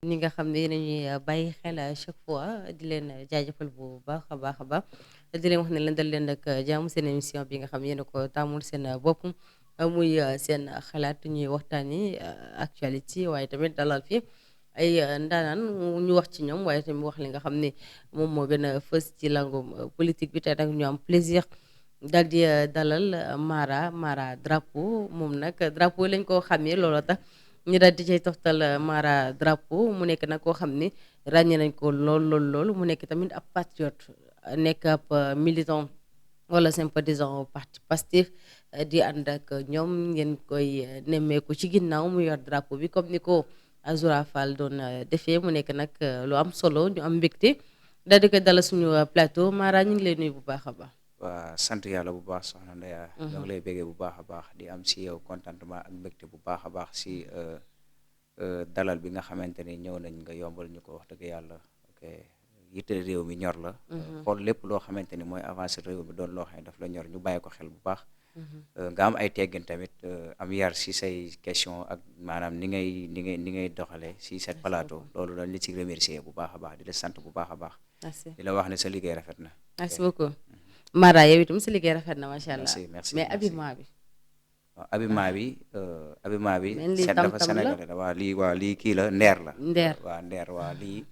ñi nga xam ne yéen a ñuy bàyyi xel à chaque fois di leen jaajëfal bu baax a baax a baax di leen wax ne leen dal leen ak jàmm seen émission bi nga xam ne yéen a ko tàmmul seen bopp muy seen xalaat ñuy waxtaani actualité waaye tamit dalal fi ay ndaanaan ñu wax ci ñoom waaye tamit wax li nga xam ne moom moo gën a fës ci langum politique bi tey nag ñu am plaisir daal di dalal Mara Drapeau moom nag Drapeau lañ koo xamee looloo tax ñu daal di cay toftal Mara Drapeau mu nekk nag koo xam ni ràññee nañ ko lool mu nekk tamit ab patriote nekk ab militant wala sympathisant parti Pastef di ànd ak ñoom ngeen koy nemmeeku ci ginnaaw mu yor drapeau bi comme ni ko Azoura Fall doon defee mu nekk nag lu am solo ñu am mbégte daal di koy dala suñu plateau Mara ñu ngi lay nuyu bu baax a baax. waa sant yàlla bu baax soxna Ndeya ñoo ngi lay béggee bu baax a baax di am si yow contentement ak mbégte bu baax a baax si dalal bi nga xamante ni ñëw nañ nga yombal ñu ko wax dëgg yàlla ok yitte réew mi ñor la xool lépp loo xamante ni mooy avancé réew mi doon loo xam ne daf la ñor ñu bàyyi ko xel bu baax nga am ay teggin tamit am yar si say question ak maanaam ni ngay doxalee si cette plateau loolu dañ la ci remercier bu baax a baax di la sant bu baax a baax di la wax ne sa liggéey rafet na. Merci beaucoup Mara yow itam sa liggéey rafet na macha allah merci mais habillement bi. waaw habillement bi mel ni seet dafa tam-tam la sénégalais la waa lii kii la ndeer la ndeer waa ndeer waa lii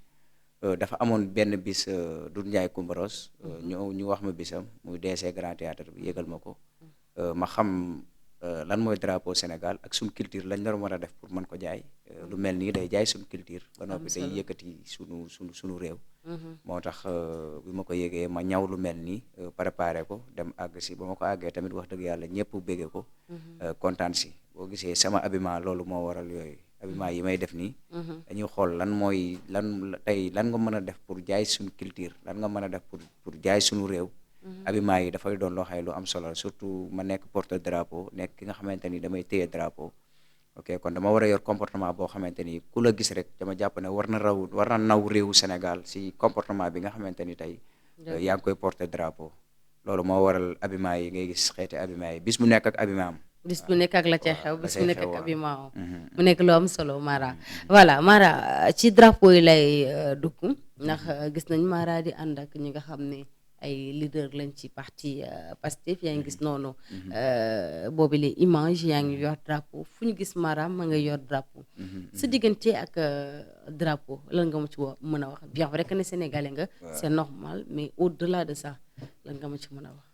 dafa amoon benn bis Doudou Ndiaye Coumbaros ñu wax ma bisam muy DC Grand Théâtre bi yëgal ma ko ma xam lan mooy drapeau Sénégal ak suñu culture lañ nar war a def pour mën ko jaay lu mel nii day jaay suñu culture ba noppi day yëkkati suñu réew moo tax bi ma ko yëgee ma ñaw lu mel nii préparé ko dem àgg si ba ma ko àggee tamit wax dëgg yàlla ñëpp béggee ko kontaan si boo gisee sama habillement loolu moo waral yooyu habillement yi may def nii dañuy xool tey lan nga mën a def pour jaay suñu culture lan nga mën a def pour jaay suñu réew habillement yi dafay doon loo xam ne lu am solo surtout ma nekk porte drapeau nekk ki nga xamante ni damay téye drapeau ok kon dama war a yor comportement boo xamante ni ku la gis rek dama jàpp ne war na naw réewu Sénégal si comportement bi nga xamante ni tey yaa ngi koy porter drapeau loolu moo waral habillement yi ngay gis xeeti habillement yi bis bu nekk ak habillement am bis bu nekk ak la ca xew bis bu nekk ak waaw habillement mu nekk lu am solo Mara voilà Mara ci drapeau yi lay dugg ndax gis nañ Mara di ànd ak ñi nga xam ne ay leader lañ ci parti Pastef yaa ngi gis noonu boobu les images yaa ngi yor drapeau fu ñu gis Mara ma nga yor drapeau sa diggante ak drapeau lan nga ma ci mën a wax bien vrai que ne sénégalais nga c'est normal mais au-delà de ça lan nga ma ci mën a wax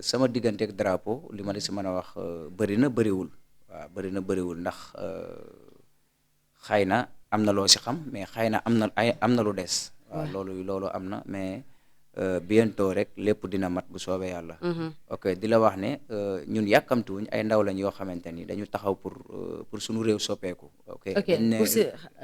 sama diggante ak drapeau li ma la si mën a wax bëri na bëriwul waaw bëri na bëriwul ndax xëy na am na loo si xam mais xëy na am na lu des waaw loolu am na mais bientôt rek lépp dina mat bu soobee yàlla ok di la wax ne ñun yàkkamtuwuñ ay ndaw lañ yoo xamante ni dañu taxaw pour suñu réew soppeeku ok pour si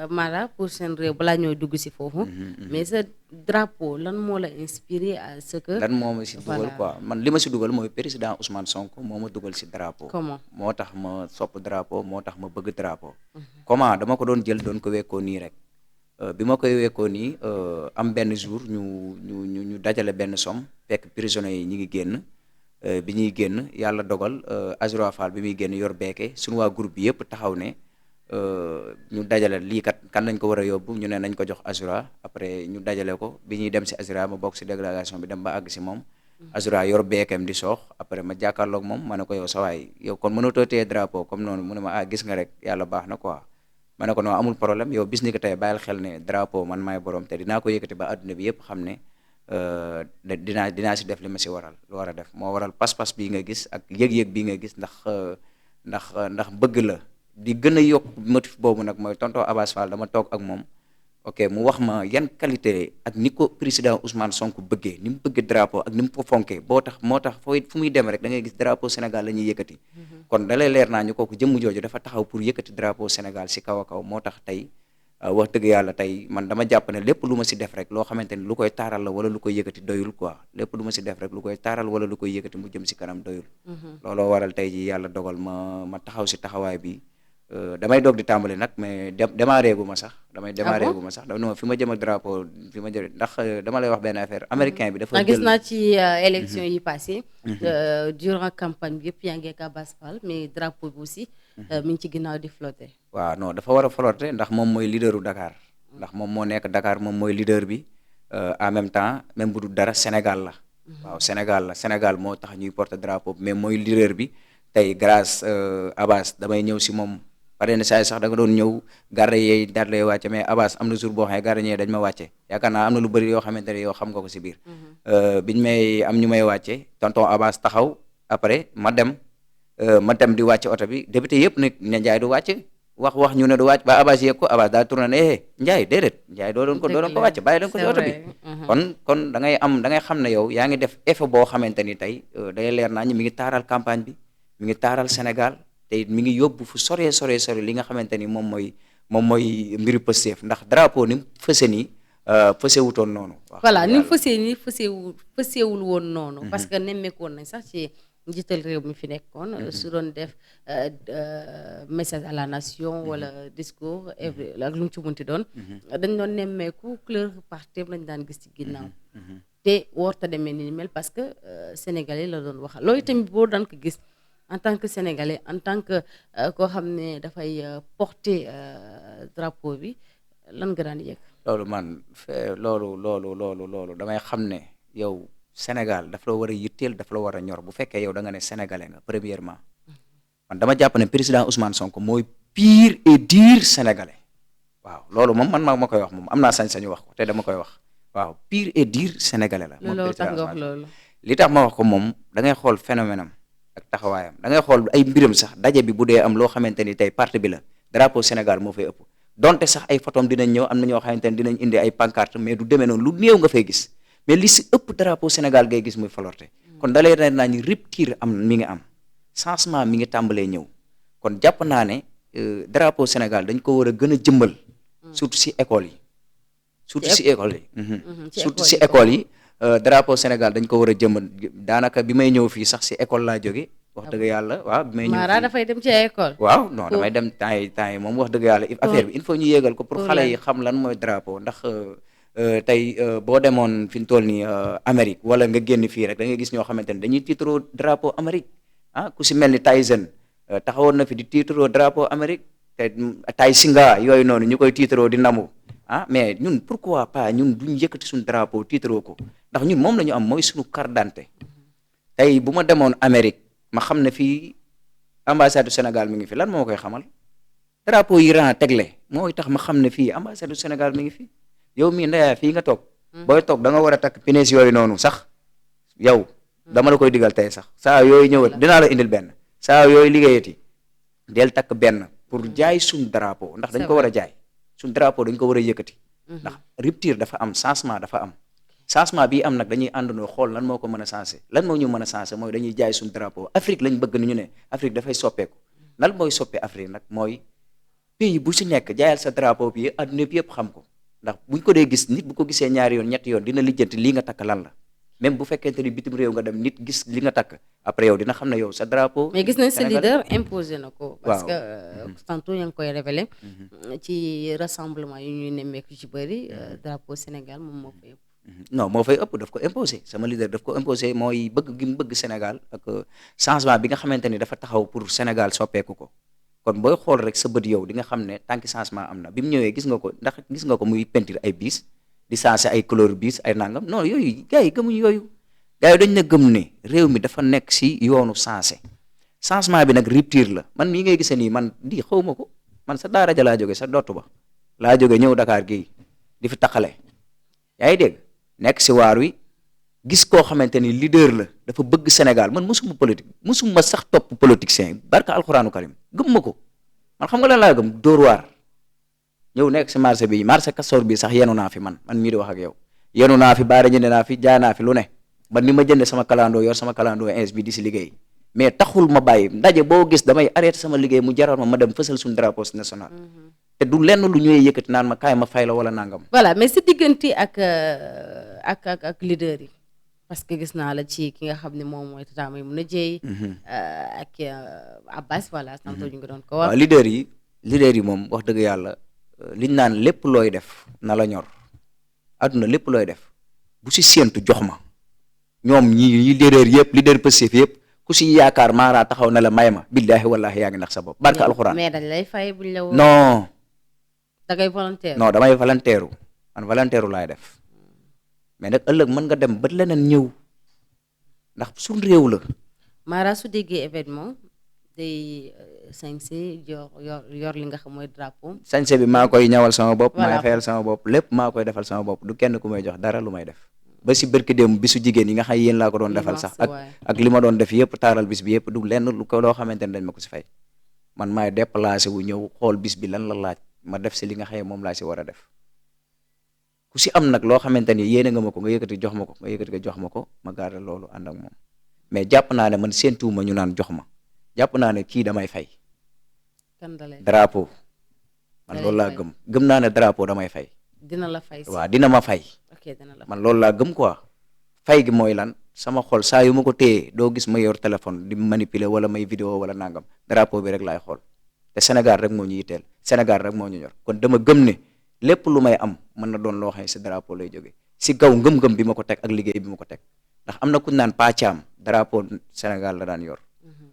Mara pour seen réew balaa ñooy dugg si foofu mais sa drapeau lan moo la inspiré à ce que lan moo ma si dugal quoi man li ma si dugal mooy président Ousmane Sonko moo ma dugal si drapeau comment moo tax ma sopp drapeau moo tax ma bëgg drapeau comment dama ko doon jël doon ko wekkoo nii rek bi ma koy wekkoo nii am benn jour ñu dajale benn somme fekk prisonniers yi ñi ngi génn bi ñuy génn yàlla dogal Azoura Fall bi muy génn yor beeke suñu waa groupe bi yëpp taxaw ne ñu dajale lii kan lañ ko war a yóbbu ñu ne nañ ko jox Azoura après ñu dajale ko bi ñuy dem si Azoura ma bokk si délégation bi dem ba àgg si moom Azoura yor beekem di soox après ma jàkkaarloog moom ma ne ko yow sawaay yow kon mënatoo téye drapeau comme noonu mu ne ma gis nga rek yàlla baax na quoi ma ne ko non amul problème yow bis ni ko tey bàyyil xel ne drapeau man maay borom te dinaa ko yëkkati ba adduna bi yëpp xam ne dinaa si def li ma si war a def moo waral pas-pas bii nga gis ak yëg-yëg bii nga gis ndax bëgg la di gën a yokk motif boobu nag mooy tonton Abass Fall dama toog ak moom ok mu wax ma yan qualité ak ni ko président Ousmane Sonko bëggee ni mu bëgg drapeau ak ni mu ko fonkee moo tax fu muy dem rek da ngay gis drapeau Sénégal la ñuy yëkkati kon dalay leer naa ñu kooku jëmm jooju dafa taxaw pour yëkkati drapeau Sénégal si kaw a kaw moo tax tey wax dëgg yàlla tey man dama jàpp ne lépp lu ma si def rek loo xamante ni lu koy taaral la wala lu koy yëkkati doyul quoi lépp lu ma si def rek lu koy taaral wala lu koy yëkkati mu jëm si kanam doyul looloo waral tey ji yàlla dogal ma taxaw si taxawaay bi damay doog di tàmbali nag mais démarré gu ma sax non fi ma jëm ak drapeau fi ma jëm ndax dama lay wax benn affaire américain bi dafa gis naa ci élection yi passé durant campagne bi yëpp yaa ngi ak Abass Fall mais drapeau bi aussi mi ngi ci ginnaaw di flotter waaw non dafa war a flotter ndax moom mooy leaderu Dakar ndax moom moo nekk Dakar moom mooy leader bi en même temps même bu dul dara Sénégal la waaw Sénégal moo tax ñuy porter drapeau mais mooy leader bi tey grâce Abbas damay ñëw si moom pare na saa yi sax da nga doon ñëw garde yeey daal lay wàcce mais Abbas am na jour boo xam ne garde ñee dañ ma wàcce yaakaar naa am na lu bëri yoo xamante ne yow xam nga ko si biir biñ may am ñu may wàcce tonton Abbas taxaw après ma dem di wàcce oto bi député yëpp ne Ndiaye du wàcc wax ñu ne du wàcc ba Abbas yëg ko Abbas daal tourné ne Ndiaye déedéet Ndiaye doo doon ko wàcc bàyyi leen ko si oto bi kon da ngay xam ne yow yaa ngi def effet boo xamante ni tey day leer naa ñi mi ngi taaral campagne bi mi ngi taaral Sénégal te mi ngi yóbbu fu sore li nga xamante ni moom mooy mbiru Pastef ndax drapeau ni mu fëse nii fësewutoon noonu voilà ni mu fësee nii fësewul woon noonu parce que nemmeekoon nañ sax ci njiital réew mi fi nekkoon su doon def message à la nation wala discours ak lu mu ci munti doon dañ doon nemmeeku couleur parti lañ daan gis ci ginnaaw te warta demee ni mel parce que sénégalais la doon wax loolu tamit boo daan ko gis en tant que sénégalais en tant que koo xam ne dafay porter drapeau bi lan nga daan yëg loolu man loolu damay xam ne yow Sénégal daf la war a yitteel daf la war a ñor bu fekkee yow da nga ne sénégalais nga premièrement man dama jàpp ne président Ousmane Sonko mooy pire et dire sénégalais waaw loolu moom man ma koy wax moom am naa sañ-sañu wax ko te dama koy wax waaw pire et dire sénégalais la moom président Ousmane Sonko li tax ma wax ko moom da ngay xool phénomène am ak taxawaayam da ngay xool ay mbiram sax daje bi bu dee am loo xamante ni tey parti bi la drapeau Sénégal moo fay ëpp donte sax ay photom dinañ ñëw am na ñoo xamante ni dinañ indi ay pancarte mais du demee noonu lu néew nga fay gis mais li si ëpp drapeau Sénégal ngay gis muy falorte kon dalee naa ñu rupture mi ngi am changement mi ngi tàmbalee ñëw kon jàpp naa ne drapeau Sénégal dañ ko war a gën a jëmbal surtout si école yi surtout si école yi drapeau Sénégal dañ ko war a jëmbal daanaka bi may ñëw fii sax si école laa jóge wax dëgg yàlla waaw bi may ñëw Mara dafay dem ci école waaw non damay dem temps yi moom wax dëgg yàlla affaire bi il faut ñu yéegal ko pour xale yi xam lan mooy drapeau ndax tey boo demoon fi ñu toll nii Amérique wala nga génn fii rek da ngay gis ñoo xamante ne dañuy tiitaroo drapeau Amérique ku si mel ni Tyson taxawoon na fi di tiitaroo drapeau Amérique te Tay Singa yooyu noonu ñu koy tiitaroo di namu mais ñun pourquoi pas ñun duñ yëkkati suñu drapeau tiitaroo ko ndax ñun moom la ñu am mooy suñu carte d'identité tey bu ma demoon Amérique ma xam ne fii ambassade du Sénégal mi ngi fi lan moo koy xamal drapeau yi ran tegle mooy tax ma xam ne fii ambassade du Sénégal mi ngi fi yow mii ndeyaa fii nga toog booy toog da nga war a takk pines yooyu noonu sax yow dama la koy digal tey sax saa yooyu ñëwat dinaa la indil benn saa yooyu liggéeyati del takk benn pour jaay suñ drapeau ndax dañ ko war a jaay suñ drapeau dañ ko war a yëkkati ndax rupture dafa am changement dafa am changement bii am nag dañuy àndandoo xool lan moo ko mën a changé lan moo ñu mën a changé mooy dañuy jaay suñ drapeau Afrique lañ bëgg ni ñu ne Afrique dafay soppeeku lan mooy soppee Afrique nag mooy pays bu si nekk jaayal sa drapeau bi adduna bi yëpp xam ko ndax buñ ko dee gis nit bu ko gisee ñaari yoon ñetti yoon dina lijjanti lii nga takk lan la même bu fekkente ni bitim réew nga dem nit gis li nga takk après yow dina xam ne yow sa drapeau. mais gis nañ sa leader imposé na ko. parce que tantôt yaa ngi koy révélé. ci rassemblement yi ñuy nemmeeku ci bëri drapeau Sénégal moom moo fay ëpp. non moo fay ëpp daf ko imposé sama leader daf ko imposé mooy bëgg gi mu bëgg Sénégal ak changement bi nga xamante ni dafa taxaw pour Sénégal soppeeku ko. kon booy xool rek sa bët yow di nga xam ne tànki changement am na bi mu ñëwee gis nga ko ndax gis nga ko muy peinture ay biis di changé ay couleur biis ay nangam non yooyu gars yi gëmuñ yooyu gars yi dañ na gëm ne réew mi dafa nekk si yoonu changé changement bi nag rupture la man mii ngay gisee nii man di xaw ma ko man sa daara ja laa jóge sa dottu ba laa jóge ñëw Dakar gii di fi taxale yaa ngi dégg nekk si waar wi gis koo xamante ni leader la dafa bëgg Sénégal man mosuma politique mosuma sax topp politicien barka alxuraanu karim gëm ma ko man xam nga lan laa gëm dóor waar ñëw nekk si marché bi marché Castor bi sax yenu naa fi man mii di wax ak yow yenu naa fi baara jënd naa fi jaay naa fi lu ne man ni ma jënd sama kalandoo yor sama kalandoo ins bi di si liggéey mais taxul ma bàyyi ndaje boo gis damay arrêté sama liggéey mu jaral ma dem fësal suñu drapeau national te du lenn lu ñëwee yëkkati naan ma kaay ma fay la wala nangam. voilà mais si diggante ak leader yi parce que gis naa la ci ki nga xam ne moom mooy Tata Maimouna Dièye ak Abbas voilà tantôt ñu ngi doon ko wax. waaw leader yi moom wax dëgg yàlla liñ naan lépp looy def na la ñor àdduna lépp looy def bu si séentu jox ma ñoom ñi leader Pastef yëpp ku si yaakaar Mara taxaw na la may ma billaahi wallaahi yaa ngi nax sa bopp barka alxuraan mais dañ lay fay buñ la woo non da ngay volontaire. non damay volontaire man volontaire laay def mais nag ëllëg mën nga dem ba leneen ñëw ndax suñ réew la. Mara su déggee événement day sañse yor li nga xam mooy drapeau. sañse bi maa koy ñawal sama bopp. Voilà. maay fayal sama bopp lépp maa koy defal sama bopp du kenn ku may jox dara lu may def. ba si bërki démb bisu jigéen yi nga xam yéen laa ko doon defal sax ak li ma doon def yëpp taaral bis bi yëpp du lenn lu ko loo xamante ne dañ ma ko si fay man maay déplacé wu ñëw xool bis bi lan la laaj ma def si li nga xëye moom laa si war a def ku si am nag loo xamante ni yéene nga ma ko nga yëkkati jox ma ko nga yëkkati ko jox ma ko ma garde loolu ànd ak moom mais jàpp naa ne man séentuwuma ñu naan jox ma jàpp naa ne kii damay fay drapeau man loolu laa gëm naa ne drapeau damay fay dina la fay waaw dina ma fay man loolu laa gëm quoi fay gi mooy lan sama xol saa yu ma ko téye doo gis ma yor téléphone di manipuler wala may vidéo wala nangam drapeau bi rek laay xool te Sénégal rek moo ñu yitteel Sénégal rek moo ñu ñor kon dama gëm ne lépp lu may am mën na doon loo xam ne si drapeau lay jóge si gaw ngëm-ngëm bi ma ko teg ak liggéey bi ma ko teg ndax am na ku naan Pàccaam drapeau Sénégal la daan yor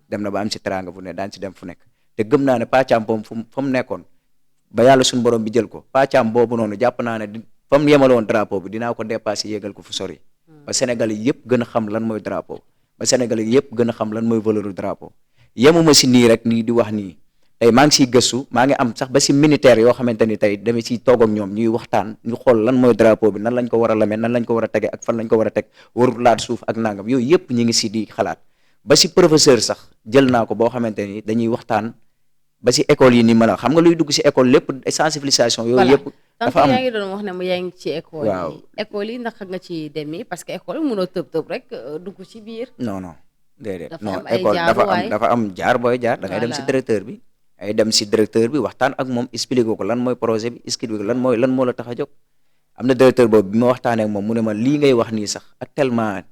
dem na ba am si teranga fu ne daan si dem fu nekk te gëm naa ne Pàccaam boobu fa mu nekkoon ba yàlla suñu borom bi jël ko Pàccaam boobu noonu jàpp naa ne fa mu yemale woon drapeau bi dinaa ko dépassé yéegal ko fu sori ba Sénégal yi yëpp gën a xam lan mooy drapeau ba Sénégal yi yëpp gën a xam lan mooy valeur drapeau yemuma si nii rek nii di wax nii tey maa ngi siy gëstu maa ngi am sax ba si militaire yoo xamante ni tey dama siy toog ak ñoom ñuy waxtaan ñu xool lan mooy drapeau bi nan lañ ko war a lamee nan lañ ko war a tege ak fan lañ ko war a teg warul laat suuf ak nangam yooyu yëpp ñu ngi si di xalaat ba si professeur sax jël naa ko boo xamante ni dañuy waxtaan ba si école yi ni mën a xam nga luy dugg si école lépp sensibilisation yooyu yëpp dafa am yaa ngi doon wax ne mu yaa ngi ci école yi école yi naka nga ci demee parce que école mënoo tëb rek dugg ci biir non non déedéet dafa non am ay école jaaruwaay. dafa am jaar booy jaar da ngay dem si Voilà. directeur bi ay dem si directeur bi waxtaan ak moom expliqué ko lan mooy projet bi expliqué ko lan moo la tax a jóg am na directeur boobu bi ma waxtaanee ak moom mu ne ma lii ngay wax nii sax actuellement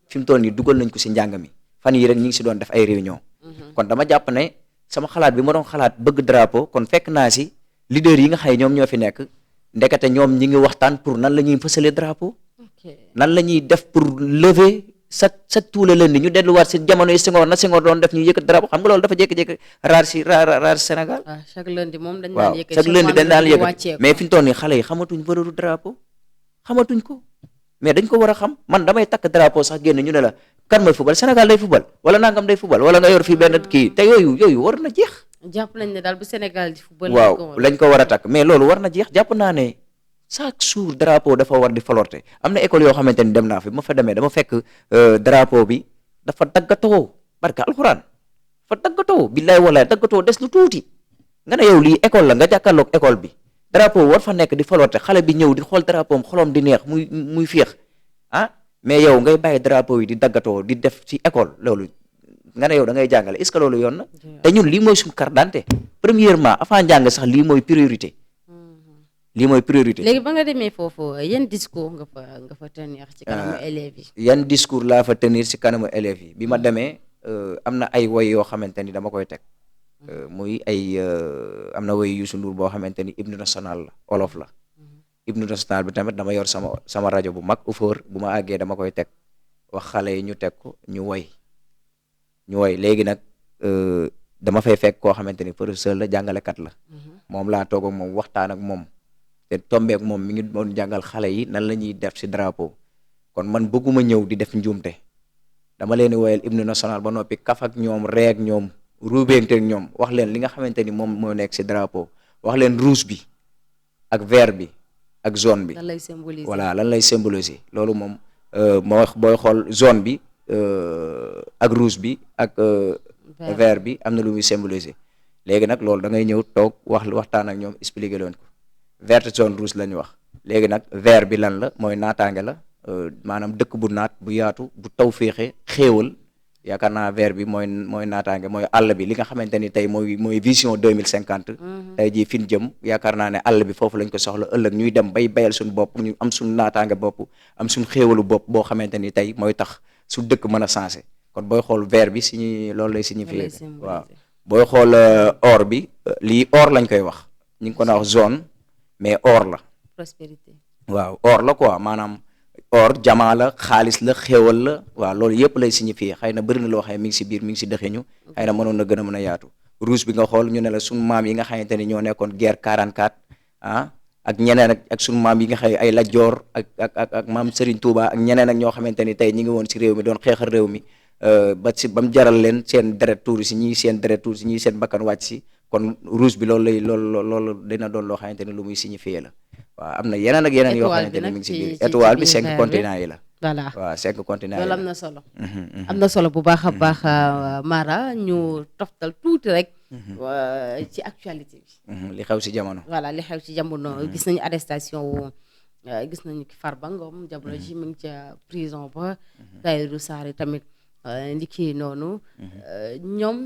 fi mu toll nii dugal nañ ko si njàng mi fan yi rek ñu ngi si doon def ay réunion kon dama jàpp ne sama xalaat bi ma doon xalaat bëgg drapeau kon fekk naa si leader yi nga xëy ñoom ñoo fi nekk ndekete ñoom ñi ngi waxtaan pour nan la ñuy fësalee drapeau nan la ñuy def pour lever sa tuule leen di ñu delluwaat si jamono yi Senghor na Senghor doon def ñu yëkkat drapeau xam nga loolu dafa jékki-jékki raar Sénégal waaw chaque lundi moom dañ waaw daan yëkkati chaque lundi dañ daan yëkkati wàccee mais fi ñu toll nii xale yi xamatuñ valeur drapeau xamatuñ ko mais dañ ko war a xam man damay takk drapeau sax génn ñu ne la kan mooy football Sénégal day football wala nangam day football wala nga yor fii benn kii te yooyu war na jeex jàpp nañ ne daal bu Sénégal di football waaw lañ ko war a takk mais loolu war na jeex jàpp naa ne chaque jour drapeau dafa war di falorte am na école yoo xamante ni dem naa fi ma fa demee dama fekk drapeau bi dafa daggatoo barka alxuraan dafa daggatoo billaay wallaay daggatoo des lu tuuti nga ne yow lii école la nga jàkkaarloog école bi drapeau war fa nekk di falorte xale bi ñëw di xool drapeau am xolom di neex muy féex ah mais yow ngay bàyyi drapeau yi di daggatoo di def ci école loolu nga ne yow da ngay jàngale est-ce que loolu yoon na te ñun lii mooy suñu carte d'identité premièrement avant njàng sax lii mooy priorité lii mooy priorité. léegi ba nga demee foofu yan discours nga fa tenir ci kanamu élèves yi. yan discours laa fa tenir ci kanamu élèves yi bi ma demee am na ay woy yoo xamante ni dama koy teg muy ay am na woy Youssou Ndour boo xamante ni hymne national la olof la hymne national bi tamit dama yor sama rajo bu mag ufoor bu ma àggee dama koy teg wax xale yi ñu teg ko ñu woy léegi nag dama fay fekk koo xamante ni professeur la jàngalekat la moom laa toog ak moom waxtaan ak moom te tombeek moom mi ngi doon jàngal xale yi nan la ñuy def ci drapeau kon man bëgguma ñëw di def njuumte dama leen di woyal hymne national ba noppi kaf ak ñoom ree ak ñoom ruubeente ak ñoom wax leen li nga xamante ni moom moo nekk ci drapeau wax leen rouge bi ak vert bi ak jaune bi lan lay symboliser voilà lan lay symboliser loolu moom moo wax booy xool jaune bi ak rouge bi ak vert bi am na lu muy symboliser léegi nag loolu da ngay ñëw toog waxtaan ak ñoom expliquer leen ko vert jaune rouge la ñu wax léegi nag vert bi lan la mooy naataange la maanaam dëkk bu naat bu yaatu bu taw féexe xéewal yaakaar naa vert bi mooy naataange mooy àll bi li nga xamante ni tey mooy vision 2050 tey jii fin jëm yaakaar naa ne àll bi foofu lañ ko soxla ëllëg ñuy dem bay bayal suñu bopp ñu am suñu naataange bopp am suñu xéewalu bopp boo xamante ni tey mooy tax su dëkk mën a sensé kon booy xool vert bi loolu lay signifier waaw booy xool or bi lii or lañ koy wax ñu ngi ko na wax zone mais or la prospérité waaw or la quoi maanaam or jamaa la xaalis la xéewal la waaw loolu yëpp lay signifier xëy na bëri na loo xam ne mi ngi si biir mi ngi si dëxeñu xëy na mënoon na gën a mën a yaatu rouge bi nga xool ñu ne la suñu maam yi nga xamante ni ñoo nekkoon guerre 44 ah ak ñeneen ak sunu maam yi nga xëy ay Lat Joor ak maam Serigne Touba ak ñeneen ak ñoo xamante ni tey ñi ngi woon si réew mi doon xeexal réew mi ba mu jaral leen seen deret tuuri si ñii seen deret tuuri si ñii seen bakkan wàcc si kon rouge bi loolu dina doon loo xamante ni lu muy signifié la waaw am na yeneen ak yeneen yoo xamante ni mi ngi si biir étoile bi 5 continents yi la voilà waaw 5 continents yi loolu la am na solo am na solo bu baax a baax Mara ñu toftal tuuti rek ci actualité bi li xew si jamono voilà li xew ci jamono gis nañu arrestation wu gis nañu ki Farba Ngom jamono ji mu ngi ca prison ba Tahirou Sarr tamit ndiki noonu ñoom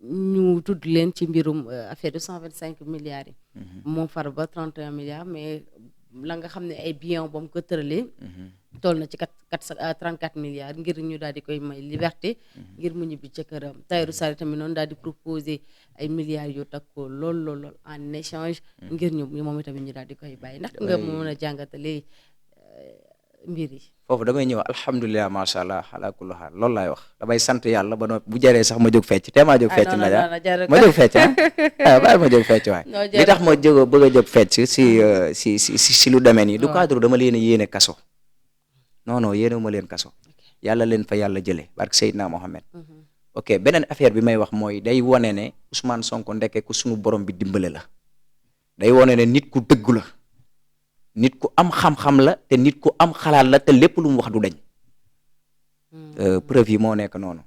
ñu tudd leen ci mbirum affaire de 125 milliards yi moom Farba 31 milliards mais la nga xam ne ay biens ba mu ko tëralee toll na ci 34 milliards ngir ñu daal di koy may liberté ngir mu ñibbi ca këram Tahirou Sarr tamit noonu daal di proposer ay milliards yu takku lool en échange ngir ñu moom itamit ñu daal di koy bàyyi ndax nga mën a jàngatalee mbir yi foofu damay ñëw alhamdulilah macha allah ala kulli haal loolu laay wax damay sant yàlla ba noppi bu jaree sax ma jóg fecc te maa jóg fecc ndaja ma jóg fecc bàyyi ma jóg fecc waay li tax ma bëgg a jóg fecc si lu demee nii du cadre dama leen a yéene kaso non yéene ma leen kaso yàlla leen fa yàlla jëlee barke Seydina Mohamed ok beneen affaire bi may wax mooy day wone ne Ousmane Sonko ndekke ku sunu borom bi dimbale la day wone ne nit ku dëggu la nit ku am xam-xam la te nit ku am xalaat la te lépp lu mu wax du dañ preuve yi moo nekk noonu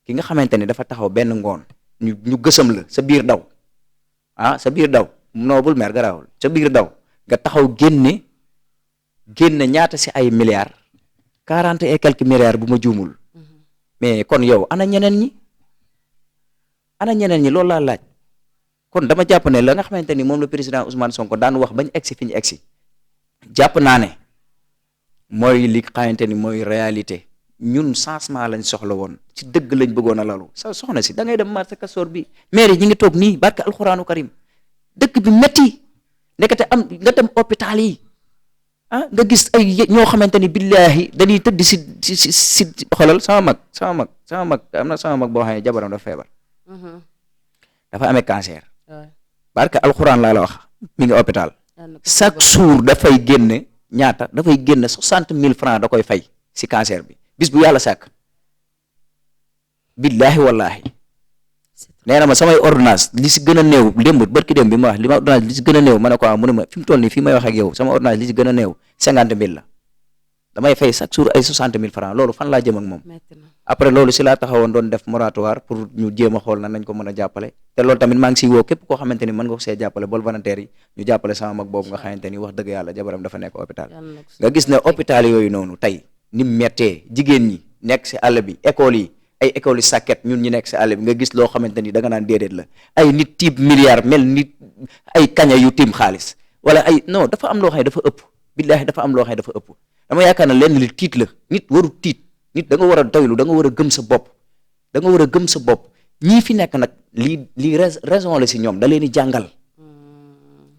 ki nga xamante ni dafa taxaw benn ngoon ñu gësam la sa biir daw sa biir daw noobul mer garaawul sa biir daw nga taxaw génne ñaata si ay milliards 40 et quelques milliards bu ma juumul mais kon yow ana ñeneen ñi loolu laa laaj kon dama jàpp ne la nga xamante ni moom la président Ousmane Sonko daan wax bañ egsi fi ñu egsi jàpp naa ne mooy li xamante ni mooy réalité ñun changement lañ soxla woon ci dëgg lañ bëggoon a lalu soxna si da ngay dem marché Castor bi maire yi ñi ngi toog nii barke alxuraanu karim dëkk bi métti nekkate am nga dem hôpital yi nga gis ay ñoo xamante ni billaahi dañuy tëdd si xoolal sama mag am na sama mag boo xam ne jabaram dafa feebar dafa amee cancer barke alxuraan laa la wax mi ngi hôpital chaque jour dafay génne ñaata dafay génne 60,000 francs da koy fay si cancer bi bis bu yàlla sàkk billaahi wallaahi nee na ma samay ordonnance li si gën a néew démb barki démb bi ma wax li ma ordonnance li si gën a néew ma ne ko mu ne ma fi mu toll nii fii may wax ak yow sama ordonnance li si gën a néew 50,000 la damay fay chaque jour ay 60,000 francs loolu fan laa jëm ak moom après loolu si laa taxawoon doon def moratoire pour ñu jéem a xool na nañ ko mën a jàppale te loolu tamit maa ngi siy woo képp koo xamante ni mën nga ko see jàppale bool volontaire yi ñu jàppale sama mag boobu nga xamante ni wax dëgg yàlla jabaram dafa nekk hôpital nga gis ne hôpital yooyu noonu tey ni mu mettee jigéen ñi nekk si àll bi école yi ay école yi sàkket ñun ñi nekk si àll bi nga gis loo xamante ni da nga naan déedéet la ay nit tiim milliard mel nit ay kaña yu tiim xaalis wala ay non dafa am loo xam ne dafa ëpp billaahi dafa am loo xam ne dafa ëpp dama yaakaar na lenn li tiit la nit waru tiit nit da nga war a doylu da nga war a gëm sa bopp da nga war a gëm sa bopp ñii fi nekk nag lii raison la si ñoom da leen di jàngal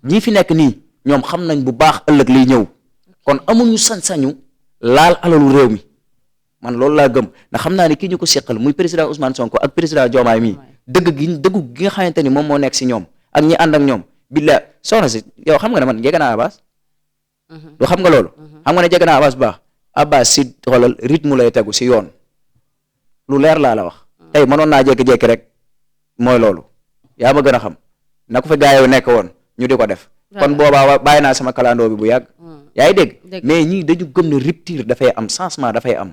ñii fi nekk nii ñoom xam nañ bu baax ëllëg liy ñëw kon amuñu sañ-sañu laal alalu réew mi man loolu laa gëm ndax xam naa ne kii ñu ko seqal muy président Ousmane Sonko ak président Diomaye mi dëggu gi nga xamante ni moom moo nekk si ñoom ak ñi ànd ak ñoom billa soxna si yow xam nga ne man jege naa Abbas du xam nga loolu xam nga ne jege naa Abbas bu baax Abbas si xoolal rythme lay tegu si yoon lu leer laa la wax tey mënoon naa jékki-jékki rek mooy loolu yaa ma gën a xam na ko fa gaa yi nekk woon ñu di ko def kon boobaa bàyyi naa sama kalandoo bi bu yàgg yaa ngi dégg mais ñii dañu gëm ne rupture dafay am changement dafay am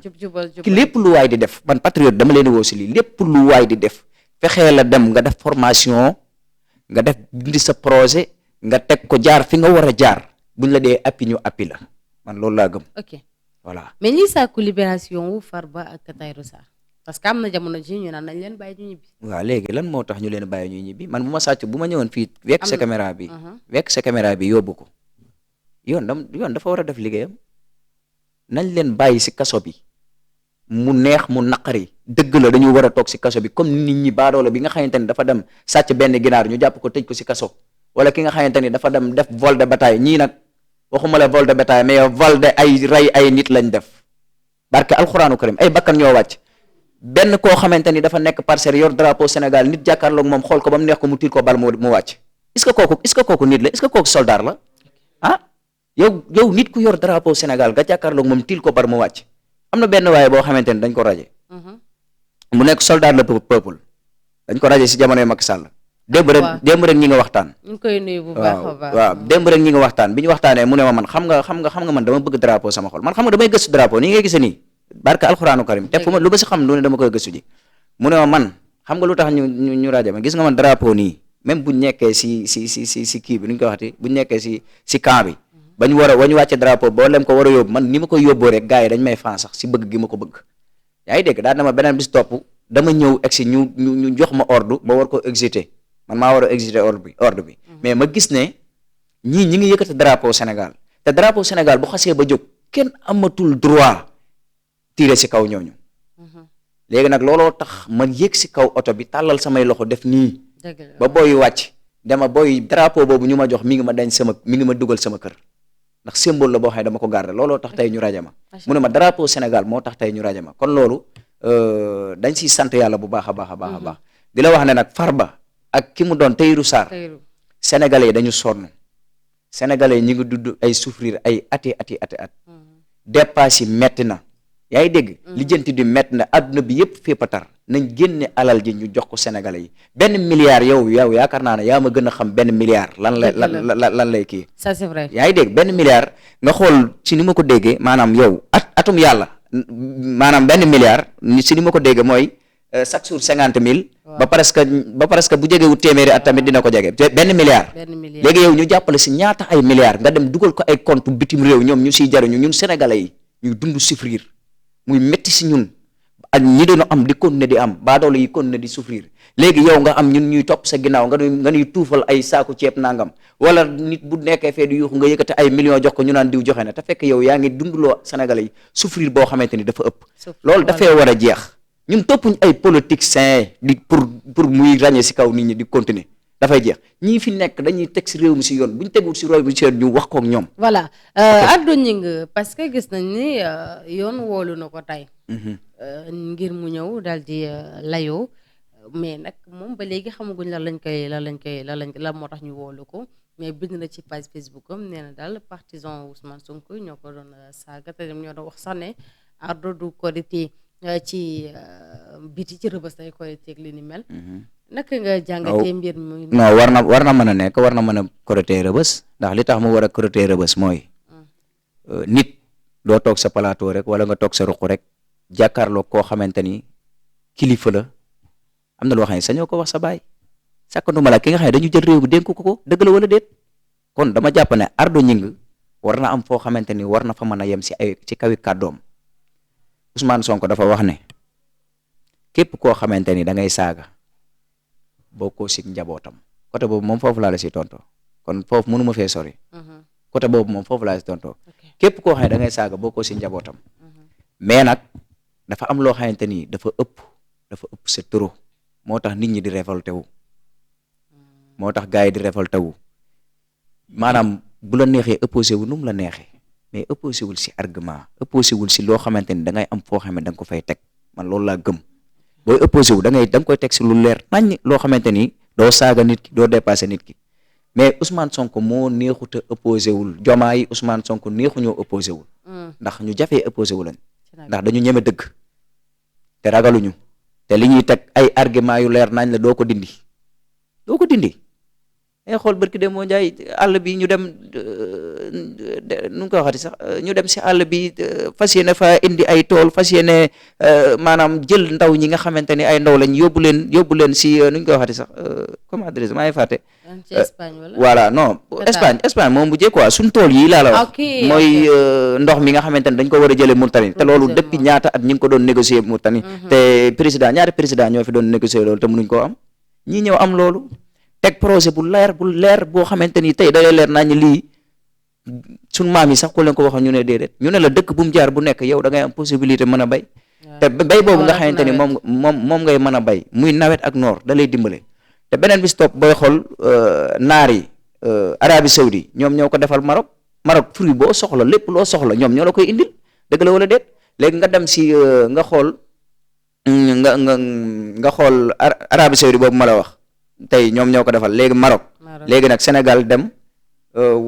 ki lépp lu waay di def man patriote dama leen woo si lii lépp lu waay di def fexee la dem nga def formation nga def bindi sa projet nga teg ko jaar fi nga war a jaar buñ la dee appi ñu appi la man loolu laa gëm voilà mais ñi sàkku libération wu Farba ak Tahirou Sarr parce que am na jamono ji ñu naan nañ leen bàyyi ñu ñibbi waaw léegi lan moo tax ñu leen bàyyi ñuy ñibbi man bu ma sàcc bu ma ñëwoon fii wekk sa caméra bi yóbbu ko yoon dafa war a def liggéeyam nañ leen bàyyi si kaso bi mu neex mu naqari dëgg la dañu war a toog si kaso bi comme nit ñi baadoola bi nga xamante ni dafa dem sàcc benn ginaar ñu jàpp ko tëj ko si kaso wala ki nga xamante ni dafa dem def vol de bétail ñii nag waxuma la vol de bétail mais vol de ay rey ay nit lañ def barke alxuraanu karim ay bakkan ñoo wàcc benn koo xamante ni dafa nekk parcelle yor drapeau Sénégal nit jàkkaarloog moom xool ko ba mu neex ko mu tiir ko bal mu wàcc est-ce que kooku nit la est-ce que kooku soldat la ah yow nit ku yor drapeau Sénégal nga jàkkaarloog moom tiil ko bar mu wàcc am na benn waaye boo xamante ni dañ ko raje mu nekk soldat le peuple dañ ko raje si jamonoy Macky Sall démb rek ñi nga waxtaan ñu ngi koy nuyu bu baax a baax waaw démb rek ñi nga waxtaan bi ñu waxtaanee mu ne ma man xam nga man dama bëgg drapeau sama xol man xam nga damay gëstu drapeau nii ngay gisee nii barka alxuraanu karim te fu ma lu ba si xam lu ne dama koy gëstu ji mu ne ma man xam nga lu tax ñu rajo ma gis nga man drapeau nii même buñ nekkee si kii bi nu ñu koy waxati buñ nekkee si camp bi bañu wàcce drapeau boo lem ko war a yóbbu man ni ma koy yóbboo rek gars yi dañ may fan sax si bëgg gi ma ko bëgg yaa ngi dégg daal na ma beneen bis topp dama ñëw egsi ñu jox ma ordre ba war ko exécuter man maa war a exécuter ordre bi mais ma gis ne ñi ngi yëkkati drapeau Sénégal te drapeau Sénégal bu xasee ba jóg kenn amatul droit tirer si kaw ñooñu léegi nag looloo tax ma yéeg si kaw oto bi tàllal samay loxo def nii ba booy wàcc dama booy drapeau boobu ñu ma jox mi ngi ma dugal sama kër ndax symbole la boo xam ne dama ko garder looloo tax tey ñu rajo ma mu ne ma drapeau Sénégal moo tax tey ñu rajo ma kon loolu dañ siy sant yàlla bu baax a baax a baax a baax di la wax ne nag Farba ak ki mu doon Tahirou Sarr sénégalais yi dañu sonn sénégalais yi ñu ngi dudd ay souffrir ay at dépasse yi metti na yaa ngi dégg lijjanti di metti na adduna bi yëpp fépp a tar nañ génne alal ji ñu jox ko sénégalais yi benn milliard yow yaakaar naa ne yaa ma gën a xam benn milliard lan lay kii ça c'est vrai yaa ngi dégg benn milliard nga xool si ni ma ko déggee maanaam yow atum yàlla maanaam benn milliard si ni ma ko déggee mooy chaque jour 50 000 ba presque bu jegewul téeméeri at tamit dina ko jege benn milliard léegi yow ñu jàppale si ñaata ay milliards nga dem dugal ko ay compte bitim réew ñoom ñu siy jariñu ñun sénégalais yi ñuy dund souffrir muy métti si ñun ak ñi doon am di continuer di am baadoolo yi continuer di souffrir léegi yow nga am ñun ñuy topp sa ginnaaw nga ñuy tuufal ay saaku ceeb nangam wala nit bu nekkee fee di yuuxu nga yëkkati ay millions jox ko ñu naan diw joxe na te fekk yow yaa ngi dunduloo sénégalais yi souffrir boo xamante ni dafa ëpp loolu dafay war a jeex ñun toppuñ ay politiciens di pour muy ràññee si kaw nit ñi di continuer dafay jeex ñii fi nekk dañuy teg si réew mi si yoon bu ñu tegul si réew mi si yoon ñu wax kook ñoom. voilà Ardo Gningue parce que gis nañ ni yoon woolu na ko tey. ngir mu ñëw daal di layoo mais nag moom ba léegi xamaguñ lan moo tax ñu woolu ko mais bind na ci page Facebook am nee na daal partisan Ousmane Sonko ñoo ko doon saaga te ñoo doon wax sax ne Ardo du korité ci biti ci rëbës day korité ak li ni mel. naka nga jàngatee mbir mi. non war na mën a nekk war na mën a korité rëbës ndax li tax mu war a korité rëbës mooy nit doo toog sa plateau rek wala nga toog sa ruq rek jàkkaarloo koo xamante ni kilifa la am na loo xam ne sañoo ko wax sa baay sàkkanduma la ki nga xam ne dañu jël réew mi dénk ko dëgg la wala déet kon dama jàpp ne Ardo Gningue war na am foo xamante ni war na fa mën a yem ci kawi kàddoom Ousmane Sonko dafa wax ne képp koo xamante ni da ngay saaga bokkoo si njabootam côté boobu moom foofu laa la si tonto kon foofu mënu ma fee sori côté boobu moom foofu laa si tonto képp koo xam ne da ngay saaga bokkoo si njabootam mais nag dafa am loo xamante ni dafa ëpp c'est trop moo tax nit ñi di révolté wu moo tax gars yi di révolté wu maanaam bu la neexee opposé wu nu mu la neexee mais opposé wul si argument opposé wul si loo xamante ni da ngay am foo xam ne da nga ko fay teg man loolu laa gëm booy opposé wu da nga koy teg si lu leer nañ loo xamante ni doo saaga nit ki doo dépassé nit ki mais Ousmane Sonko moo neexut a opposé wul Diomaye Ousmane Sonko neexuñoo opposé wul ndax ñu jafee opposé wu lañ ndax dañu ñeme dëgg te ragaluñu te li ñuy teg ay argument yu leer nañ la doo ko dindi ay xool barki de moo njaay àll bi ñu dem nu nga ko waxati sax ñu dem si àll bi fas yéene fa indi ay tool fas yéene maanaam jël ndaw ñi nga xamante ni ay ndaw lañ yóbbu leen si nu ñu ko waxati sax comment dirais-je maa ngi fàtte ci Espagne wala voilà non Espagne moom mujjee quoi suñ tool yi laa la wax mooy ndox mi nga xamante ni dañ ko war a jëlee Mauritanie te loolu depuis ñaata at ñi ngi ko doon négocier Mauritanie te ñaari président ñoo fi doon négocier loolu te mënuñ koo am ñi ñëw am loolu teg projet bu leer boo xamante ni tey day leer naa ñu lii suñ maam yi sax ku leen ko waxoon ñu ne déedéet ñu ne la dëkk bu mu jaar bu nekk yow da ngay am possibilité mën a bay te bay boobu nga xamante ni moom ngay mën a bay muy nawet ak noor da lay dimbale te beneen bi stop booy xool naar yi Arabie Saoudi ñoom ñoo ko defal Maroc fruit boo soxla lépp loo soxla ñoom ñoo la koy indil dëgg la wala déet léegi nga dem si nga xool nga xool Arabie Saoudi boobu ma la wax tey ñoom ñoo ko defal léegi Maroc léegi nag Sénégal dem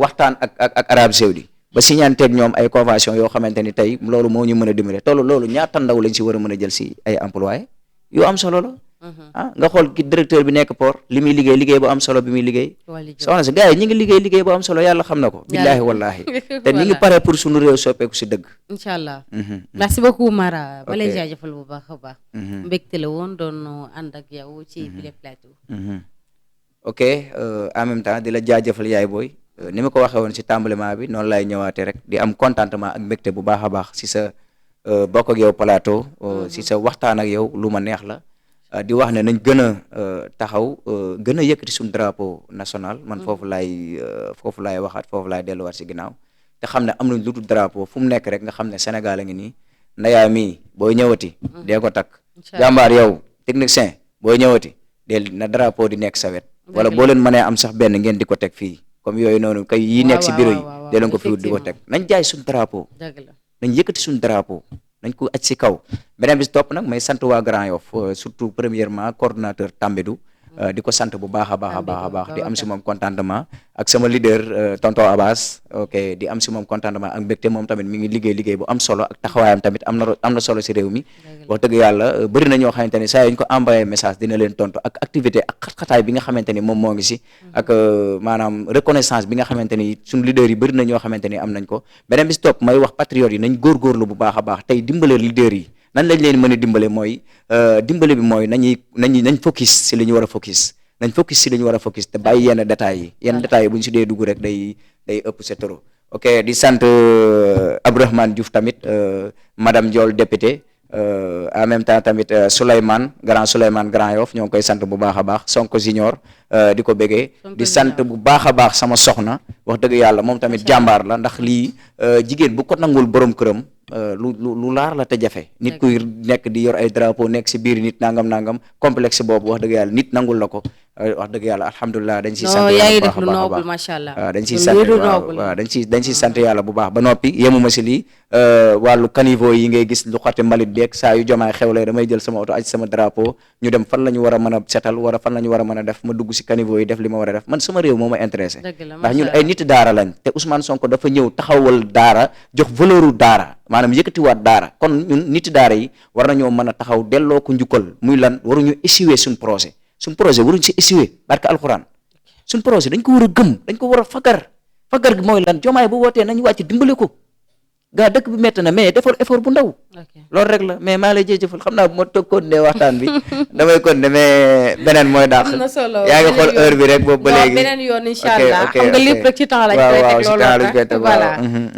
waxtaan ak Arabie Saoudite ba signanteeg ñoom ay convention yoo xamante ni tey loolu moo ñu mën a dimbale loolu ñaata ndaw lañ si war a mën a jël si ay employé yu am solo la. Nga xool ki directeur bi nekk port li muy liggéey bu am solo bi muy liggéey. soxna si gars yi ñi ngi liggéey bu am solo yàlla xam na ko. billaahi wallaahi te ñi ngi pare pour suñu réew soppeeku si dëgg. incha allah. merci beaucoup Mara. ba lay jaajëfal bu baax a baax. mbégte la woon doon ànd ak yow ci bile plateau. ok en même temps di la jaajëfal yaay booy. ni ma ko waxee woon si tàmbalement bi noonu laay ñëwaatee rek di am contentement ak mbégte bu baax a baax si sa bokk ak yow plateau. si sa waxtaan ak yow lu ma neex la. di wax ne nañ gën a taxaw gën a yëkkati suñu drapeau national man foofu laay waxaat foofu laay delluwaat si ginnaaw te xam ne am nañ lu dul drapeau fu mu nekk rek nga xam ne Sénégal a ngi nii ndayaa mii booy ñëwati dee ko takk jàmbaar yow technicien booy ñëwati dee na drapeau di nekk sa wet wala boo leen mënee am sax benn ngeen di ko teg fii comme yooyu noonu kay yi nekk si bureau yi dee leen ko fi di ko teg nañ jaay suñu drapeau nañ yëkkati suñu drapeau nañ ko aj si kaw beneen bi si topp nag may sant waa Grand Yoff surtout premièrement coordonnateur Tambédou di ko sant bu baax a baax di am si moom contentement ak sama leader tonton Abbas ok di am si moom contentement ak mbégte moom tamit mi ngi liggéey bu am solo ak taxawaayam tamit am na solo si réew mi wax dëgg yàlla bëri na ñoo xamante ni saa yu ñu ko envoyé message dina leen tontu ak activité ak xat-xataay bi nga xamante ni moom moo ngi si ak maanaam reconnaissance bi nga xamante ni suñu leader yi bëri na ñoo xamante ni am nañ ko beneen bi si topp may wax patriotes yi nañ góorgóorlu bu baax a baax tey dimbale leader yi nan lañ leen mën a dimbale mooy dimbale bi mooy nañ focus si li ñu war a focus nañ focus si li ñu war a focus te bàyyi yenn détails yi bu ñu si dee dugg rek day ëpp c'est trop ok di sant Abdourahmane Diouf tamit madame Diol député en même temps tamit Souleymane Grand Yoff ñoo ngi koy sant bu baax a baax Sonko Junior di ko bëggee di sant bu baax a baax sama soxna wax dëgg yàlla moom tamit jàmbaar la ndax lii jigéen bu ko nangul borom këram lu laar la te jafe nit kuy nekk di yor ay drapeau nekk si biir nit nangam complexe boobu wax dëgg yàlla nit nangul la ko wax dëgg yàlla alhamdulilah dañ siy sant yàlla bu baax a baax macha allah waaw dañ siy sant yàlla bu baax ba noppi yemuma si lii wàllu caniveau yi ngay gis lu xotti mbalit beeg saa yu jomaay xewlee damay jël sama oto aj sama drapeau ñu dem fan la ñu war a mën a setal wala fan la ñu war a mën a def ma dugg si caniveau yi def li ma war a def man sama réew moo ma intéressé ndax ñun ay nit daara lañ te Ousmane Sonko dafa ñëw taxawal daara jox valeuru daara maanaam yëkkatiwaat daara kon ñun nit daara yi war nañoo mën a taxaw delloo ko njukkal muy lan waruñu échouer suñ projet waruñu si échouer barke alxuraan suñ projet dañ ko war a gëm dañ ko war a fagar gi mooy lan jomaay bu wootee nañu wàcc dimbale ko gaa dëkk bi métti na mais defal effort bu ndaw loolu rek la mais maa lay jëjëfal xam naa bu ma toog continuer waxtaan bi damay continuer mais beneen mooy dàq yaa ngi xool heure bi rek boobu ba léegi beneen yoon incha allah xam nga lépp rek ci temps lañ koy teg loolu voilà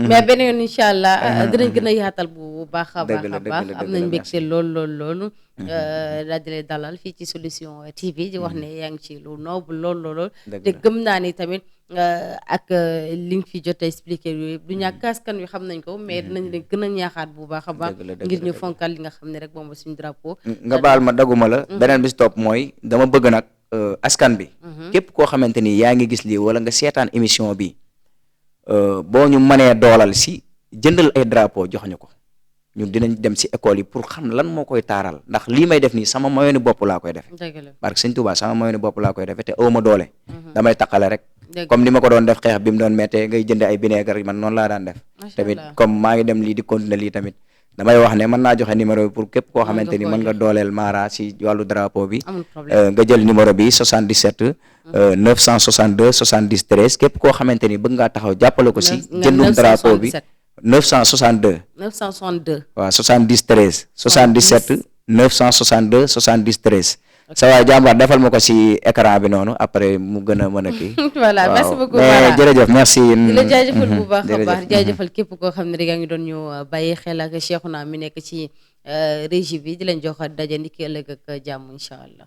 mais beneen yoon incha allah dinañ gën a yaatal bu baax a baax a baax am nañ mbégte loolu daal di lay dalal fii ci Solution TV di wax ne yaa ngi ci lu noble lool te gëm naa ni tamit ak li nga fi jot a expliqué yooyu du ñàkk askan wi xam nañ ko mais dinañ leen gën a ñaaxaat bu baax a baax ngir ñu fonkal li nga xam ne rek moom suñu drapeau nga baal ma daguma la beneen bi si topp mooy dama bëgg nag askan bi képp koo xamante ni yaa ngi gis lii wala nga seetaan émission bi boo ñu mënee doolal si jëndal ay drapeau jox ñu ko ñun dinañ dem si école yi pour xam lan moo koy taaral ndax lii may def nii sama moyenu bopp laa koy defe parce que Sëñ Tuubaa sama moyenu bopp laa koy defe te awma doole damay taqale rek comme ni ma ko doon def xeex bi mu doon méttee ngay jënd ay vinaigre man noonu laa daan def tamit comme maa ngi dem lii di continuer lii tamit damay wax ne mën naa joxe numéro bi pour képp koo xamante ni mën nga dooleel Mara si wàllu drapeau bi nga jël numéro bi 77 962 70 13 képp koo xamante ni bëgg ngaa taxaw jàppale ko si jëndum drapeau bi 962 waaw 70 13 77 962 70 13 sa waay jàmbaar defal ma ko si écran bi noonu après mu gën a mën a kii voilà merci beaucoup mais jërëjëf merci di la jaajëfal bu baax a baax jaajëfal képp koo xam ne rek yaa ngi doon ñu bàyyi xel ak Cheikhouna mi nekk ci régie bi di leen jox daje ndiki ëllëg ak jàmm incha allah